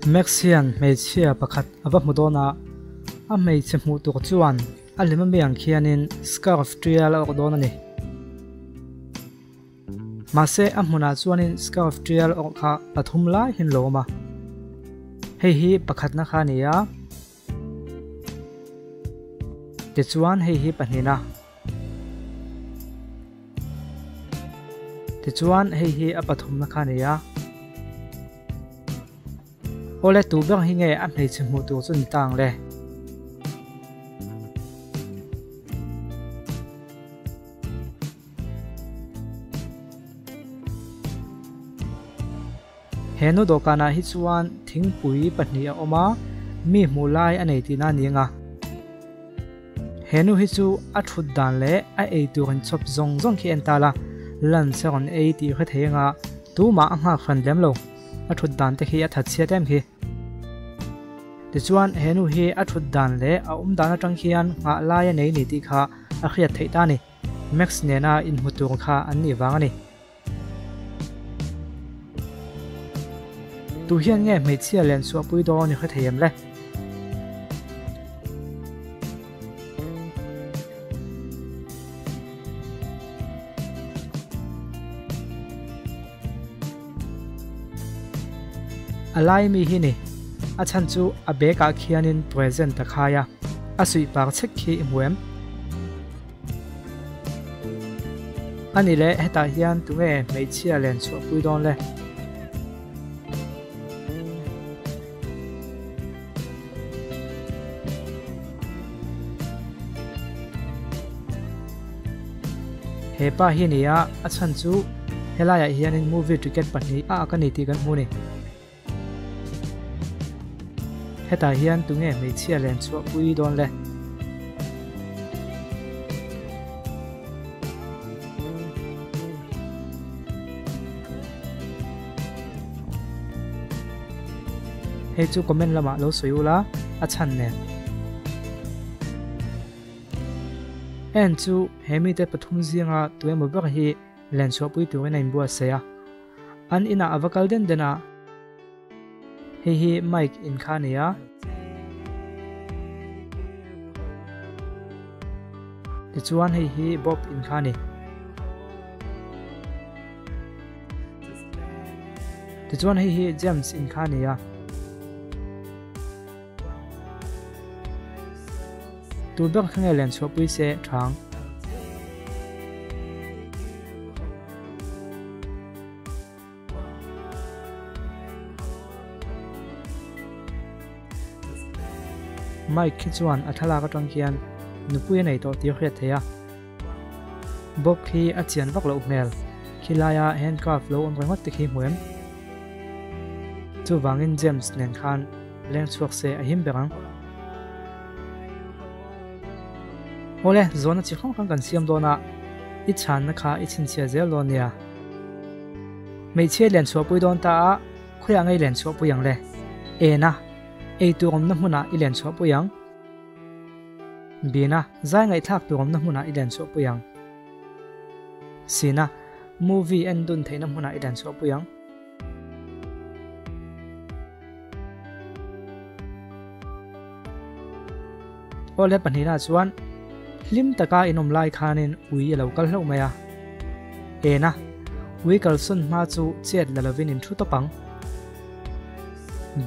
Max hian hmeichhia pakhat a va hmu dawn a, a hmeichhe hmuh tur chuan a lem ami ang khianin scarf tial a awrh dawn a ni. Mahse a hmunah chuanin scarf tial awrh kha pathum lai hian lo awm a, hei hi pakhatna kha a ni a, tichuan hei hi pahnihna. Tichuan hei hi a pathumna kha a ni a. Awle tu ber hi nge a hmeichhe hmuh tur chu ni ta ang le? He nu dawhkanah hi chuan thingpui pahnih a awm a, mi hmuh lai a nei tihna a ni ang a. He nu hi chu a thut dan leh a ei tur inchhawp zawng zawng khi en ta la, lunch a rawn ei tih hre thei anga tumah a nghak hran lem lo, a thut dan te khi a that chhiat em khi. Tichuan he nu hi a thut dan leh a awm dan atang khian nghah lai a nei ni tih kha a hriat theih ta a ni, Max nena inhmu tur kha an nih vang a ni. Tu hian nge hmeichhia len chhuahpui dawn i hre thei em le? A lai mi hi ni. A chhan chu a bag ah khianin present a khai a, a suih par chhek khi i hmu em? A ni le, hetah hian tunge hmeichhia len chhuahpui dawn le? He pa hi a ni a, a chhan chu helaiah hianin movie ticket pahnih a ak a ni tih kan hmu a ni. Hetah hian tunge hmeichhia len chhuahpui dawn le? Hei chu comment lamah lo sawi ula a chhan nen. En chu he mite pathum zinga tuemaw ber hi len chhuahpui turin a inbuatsaih a. An inah a va kal den den a. Hei hi Mike in kha a ni a. Tichuan hei hi Bob in kha a ni. Tichuan hei hi James in kha a ni a. Tu ber kha nge len chhuahpui se thang. Mike khi chuan a thlalak atang khian nupui a nei tawh tih a hriat theih a. Bob khi a chian vak loh hmel, khilaia handcuff lo awm ringawt te khi hmu em? Chuvangin James nen khan leng chhuak se a him ber ang. Awle, zawhna chi hrang hrang kan siam dawn a, i chhanna kha i chhinchhiah zel dawn nia. Hmeichhia len chhuahpui dawn ta a, khawiah ngei len chhuahpui ang le? Ena, ei tur awmna hmunah i len chhuahpui ang. Bina, zai ngaihthlak tur awmna hmunah i len chhuahpui ang. Sina, movie en dun theihna hmunah i len chhuahpui ang. Awle pahnihna chuan hlim taka in awm lai khanin ui a lo kal hlauh mai a. Ena, ui kalsawn hma chu chet la lovin in thu tawp ang.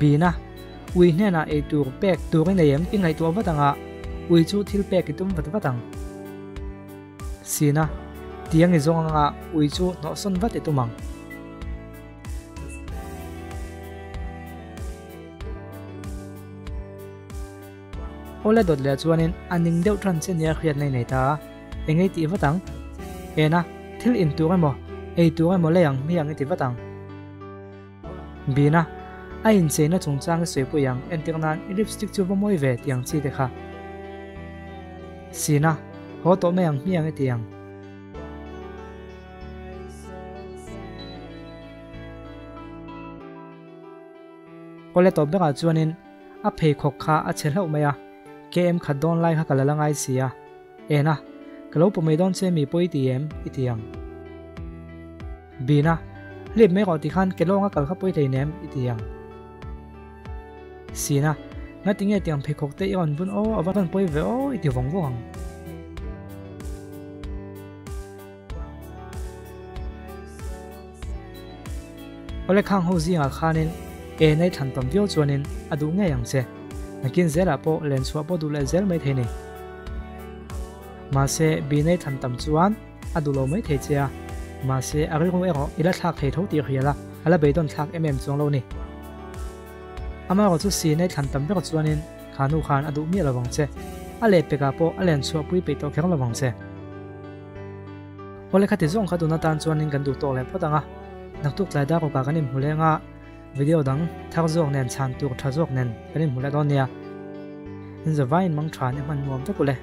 Bina, ui hnenah eitur pek tur i nei em i ngaihtuah vat ang a, ui chu thil pek i tum vat vat ang. Sina, tiang i zawng anga ui chu hnawhsawn vat i tum ang. Awle dawt leh chuanin a ning deuh tan che nia hriatna i nei ta a, eng ei tih vat ang? Ena, thil in tur emaw, ei tur emaw lei ang hmiang i ti vat ang. Bina, a incheina chungchang i sawi pui ang, entir nan i lipstick chu va mawi ve tih ang chi te kha. Sina, haw tawh mai ang hmiang i ti ang. Awle tawp berah chuanin a pheikhawk kha a chhe hlauh mai a, KM khat dawn lai kha ka la la ngai si a, En a, ka lo pawh mai dawn che mi pawi ti em i ti ang. Bina, hlip mai rawh tikhan ke lawnga kal kha pawi hlei nem i ti ang. Sina, Ngatinge tiang pheikhawk te i rawn bun aw, a va rawn pawi ve aw i ti vawng vawng ang. Awle khang ho zingah khanin e nei thlan tam viau chuanin a duh ngei ang che. Nakin zelah pawh len chhuah pawh duh leh zel mai thei ni. Mahse bi nei thlan tam chuan a duh lo mai thei che a, mahse a rilru erawh i la thlak thei tho tih hrial a, a la beidawn thlak em em chuang lo ni. Amaherawh chu si nei thlan tam ber chuanin kha nu khan a duh miah lo vang che, a lehpekah pawh a len chhuah pui peih tawh kher lo vang che. Awle khati zawng kha tun atan chuanin kan duh tawk leh phawt ang a, naktuk tlai dar awkah kan inhmu leng a, video dang thar zawk nen chhan tur tha zawk nen kan inhmu leh dawn nia. Inzavaiin mang tha ni hman nuam vek ule.